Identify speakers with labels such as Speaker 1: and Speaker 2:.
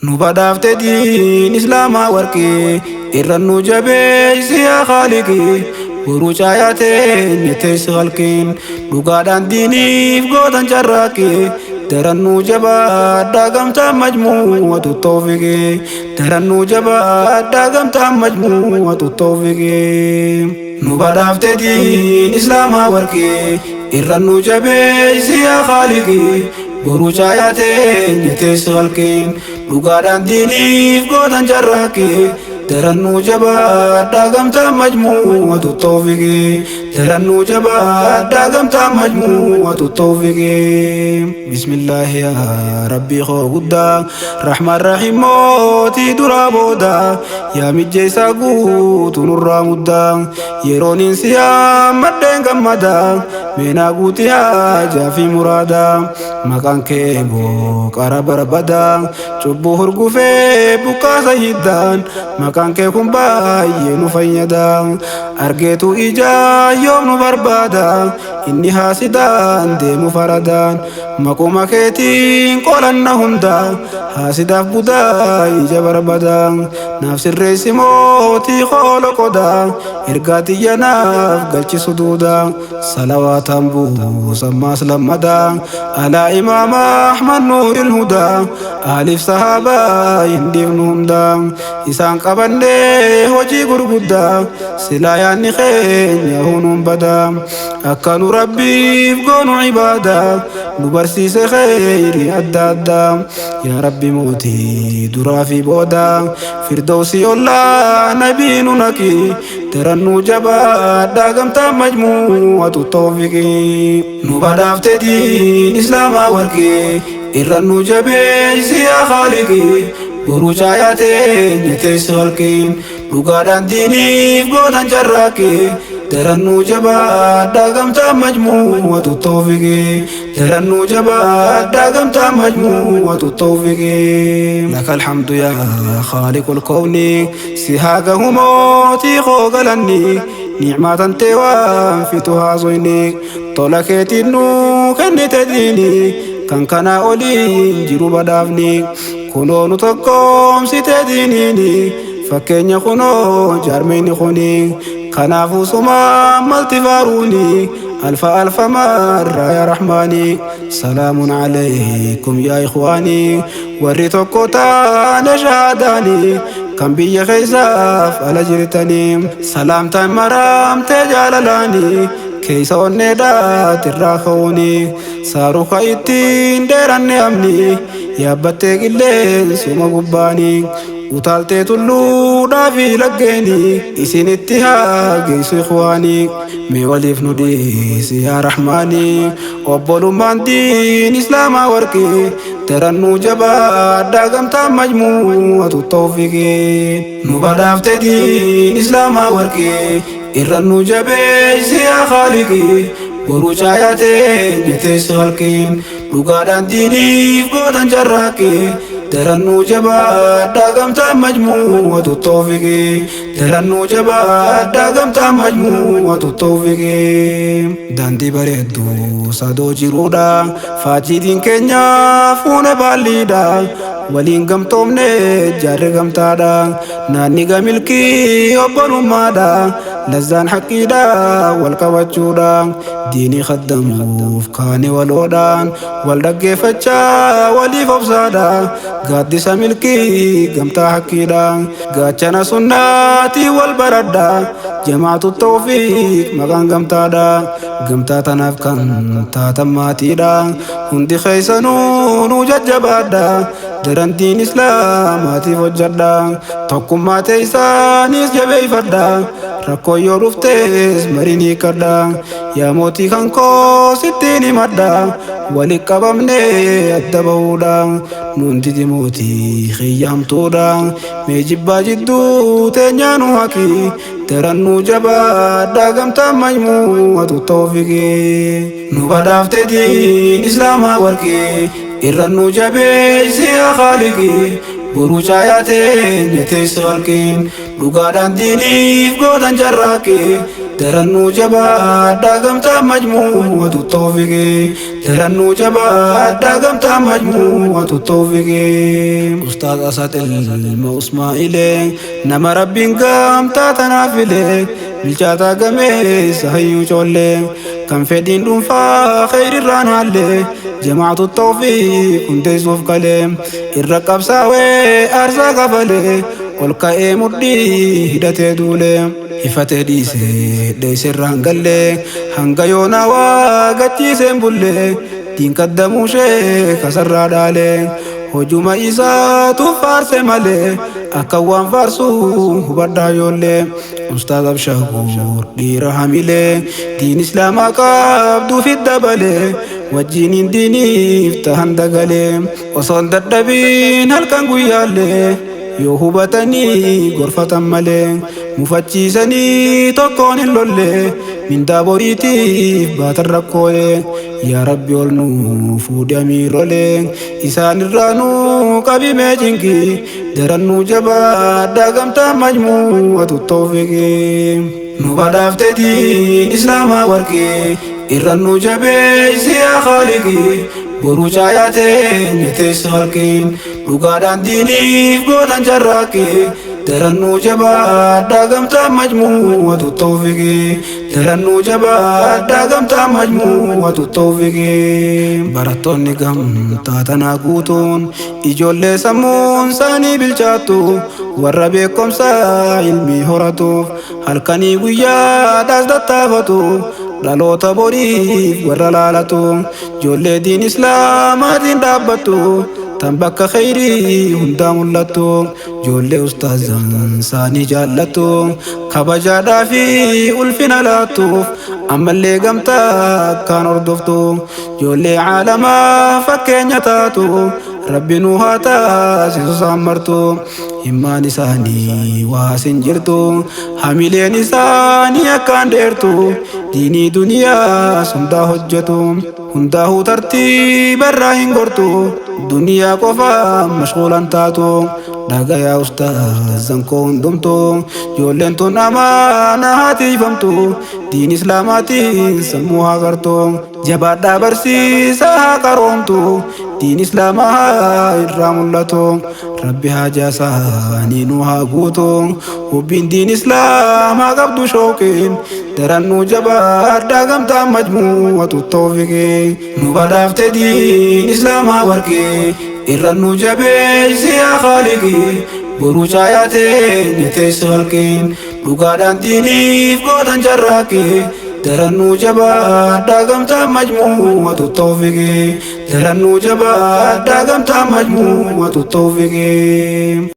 Speaker 1: Nu badhaafte diin islaamaa warqii irra nu jabeessi yaa Khaaliqii. Boruu caayaa teenya teessi halkiin dhugaadhaan diiniif gootan carraaqqii. Darannuu jabaadhaa gamtaan majmuu'atu tawfiqii. Darannuu jabaadhaa gamtaan majmuu'atu tawfiqii. Nu badhaafte diin islaamaa warqii irra nu jabeessi yaa Khaaliqii. Boruu caayaa teenya teessi halkiin dhugaadhaan diiniif gootan carraaqqii. Darannuu jabaadhaa gamtaan majmuu'atu tawfiqii. Darannuu jabaadhaa gamtaan majmuu'atu tawfiqii. Bismillaahi yaa Rabbii koo guddaa Rahmaan Rahiim mootii duraa booda yaa mijjeessaa guutuu nurraa muddaa yeroon hin siyaa maddeen gammada meenaa guutii haajaa fi muraada maqaan kee booqara barbada cubbuu hurgufee buqqaasa hiddaan maqaan kee kun baay'ee nu fayyada argeetu ijaa yoom nu barbaada inni haasidaan deemu faradaan maquma keetiin qolanna hunda haasidaaf budaa ija barbada naaf sirreessi mootii koolo qoda ergaa tiyya naaf galchisu duuda salawaataan buusammaas lammada alaa imaama Ahmad nuuril hudaa aaliif sahaabaa hin dhiifnu hunda isaan qabannee hojii gurguddaa silaa yaanni keenya hunuun bada akka nu rabbiif goonu ibaadaa nu barsiise kheyri adda addaa yaa rabbi mootii duraa fi booda firdawsii ollaa nabii nu naqi darannuu jabaadhaa gamtaa majmuu'atu tawfiqii nu badhaafte diin islaamaa warqii irra nu jabeessi yaa Khaaliqii. Boruu caayaa teenya teessi halkiin dhugaadhaan diiniif gootan carraaqqii. Darannuu jabaadhaa gamtaan majmuu'atu tawfiqii. Darannuu jabaadhaa gamtaan majmuu'atu tawfiqii. Lakal hamdu yaa Khaaliqul kawni si haa gahu mootii koo galanni ni'maa tantee waan fitu haasoyni tola keetiin nuu kennite diini kan kanaa oliin jiru badhaafni kunoo nu tokkoomsite diiniini fakkeenya kunoo jaarmeyni kuni kanaafuu sumaa malti faaruuni alfa alfa marra yaa Rahmaani salaamun alaykum yaa ikhwaanii warri tokko taane shahaadaani kan biyya keessaaf ala jirtanii salaamtaan maramtee jaalalaani keessa onneedhaat irraa ka'uuni saaruka ittiin dheeranne amni yaabbattee qilleensuma gubbaani utaaltee tulluudhaa fi laggeeni isinitti haa geessu ikhwaanii mee waliif nu dhiisi yaa Rahmaanii obbolummaan diin islaamaa warqii darannuu jabaadhaa gamtaan majmuu'atu tawfiqii nu badhaafte diin islaamaa warqii irra nu jabeessi yaa Khaaliqii. Boruu caayaa teenya teessi halkiin dhugaadhaan diiniif gootan carraaqqii. Darannuu jabaadhaa gamtaan majmuu'atu tawfiqii. Darannuu jabaadhaa gamtaan majmuu'atu tawfiqii. Daandii bareedduu sadoo jiruudha faajiitiin keenya fuune baalliidha. Waliin gamtoomne jaarri gamtaadha naanni gamilkii obbolummaadha lazzaan haqqiidha wal qabachuudha diinii khaddamuuf kaane waloodhaan wal dhaggeeffachaa waliif obsaadha gaaddisa milkii gamtaa haqqiidha gaachana sunnaatii wal baradha jamaatu tawfiiq maqaan gamtaadha gamtaa tanaaf kan taatan maatiidha hundi keessanuu nu jajjabaadha darantiin islaamaatiif hojjedha tokkummaa teessaanis jabeeffadha rakkoo yoo dhuftes marii ni kadha yaa mootii kan koo sittiin himadha walitti qabamnee adda bahuudha nuun didi mootii xiyyaamtuudha mee jibbaa jidduu teenyaa nu haqi darannuu jabaadhaa gamtaan majmuu'atu tawfiqii nu badhaafte diin islaamaa warqii irra nu jabeessi yaa Khaaliqii. Boruu caayaa teenya teessi halkiin dhugaadhaan diiniif gootan carraaqqii. Darannuu jabaadhaa gamtaa majmuu'atu tawfiqii. Darannuu jabaadhaa gamtaa majmuu'atu tawfiqii. Ustaaz Asad ilma Usmaa'ilee, nama Rabbiin gamtaa tanaaf filee, bilchaataa gameessa hayyuu coollee, kan fedhiin dhuunfaa kheyrirraan haallee, jamaatu tawfiiq hundeessuuf kalee, irra qabsaawee aarsaa kafalee, ol ka'ee mudhii hidhatee duulee, ifatee dhiisee dheesserraan gallee, hanga yoonaa waa gachiiseen bullee, diin kaddamuushee kasarraa dhaalee, hojuma isaatu faarse malee akka waan faarsu hubadhaa ijoollee. Ustaaz Abshakuur dhiira hamilee diin islaamaa qabduuf dabalee, wajjiniin diiniif tahan dagalee, osoon dadhabiin halkan guyyaallee, yoo hubatanii gorfatan malee, mufachiisanii tokkoon hin lollee, mindaa boriitiif baatan rakkoolee. Yaa Rabbi, ol nuu fuudhi amiirolee, isaanirraa nuu qabimee cinqii. Darannuu jabaadhaa gamtaa majmuu'atu tawfiqii. Nu badhaafte diin islaamaa warqii, irra nu jabeessi yaa Khaaliqii. Boruu caayaa teenya teessa halqiin, dhugaadhaan diiniif gootan carraaqqii. Darannuu jabaadhaa gamtaa majmuu'atu tawfiqii. Darannuu jabaadhaa gamtaa majmuu'atu tawfiqii. Barattoonni gamtaa tanaa guutuun ijoollee sammuun isaanii bilchaattu, warra beekumsa ilmii horatuuf halkanii guyyaadhaas tattaafatu, dhaloota boriif warra laalatu, ijoollee diin islaamaatiin dhaabbattu, tan bakka kheyrii hundaa mul'attu, ijoollee ustaazan isaanii jaallattu, kabajaadhaa fi ulfina laattuuf, ammallee gamtaa akkaan hordoftu, ijoollee caalamaa fakkeenya taatu, Rabbi nu haa taasisu isaan martu. Himmaan isaanii waa sin jirtu, hamileen isaanii akkaan dheertu, diinii duniyaas hundaa hojjetu, hundaa'uu tartiibarraa hin gortu, duniyaa qofa mashquulan taatu. Dhagayaa ustaazan koo hundumtu, ijoolleen tun amaana haa tiifamtu, diin islaamaatiin sammuu haa gartu, jabaadhaa barsiisaa haa qaroomtu, diin islaamaa haa irraa mul'atu. Rabbi haajaa isaanii nu haa guutu, hubbiin diin islaamaa qabdu shooqiin. Darannuu jabaadhaa gamtaa majmuu'atu tawfiqii. Nu badhaafte diin islaamaa warqii, irra nu jabeessi yaa Khaaliqii. Boruu caayaa teenya teessa halqiin, dhugaadhaan diiniif gootan carraaqqii. Darannuu jabaadhaa gamtaa majmuu'atu tawfiqii. Darannuu jabaadhaa gamtaa majmuu'atu tawfiqii.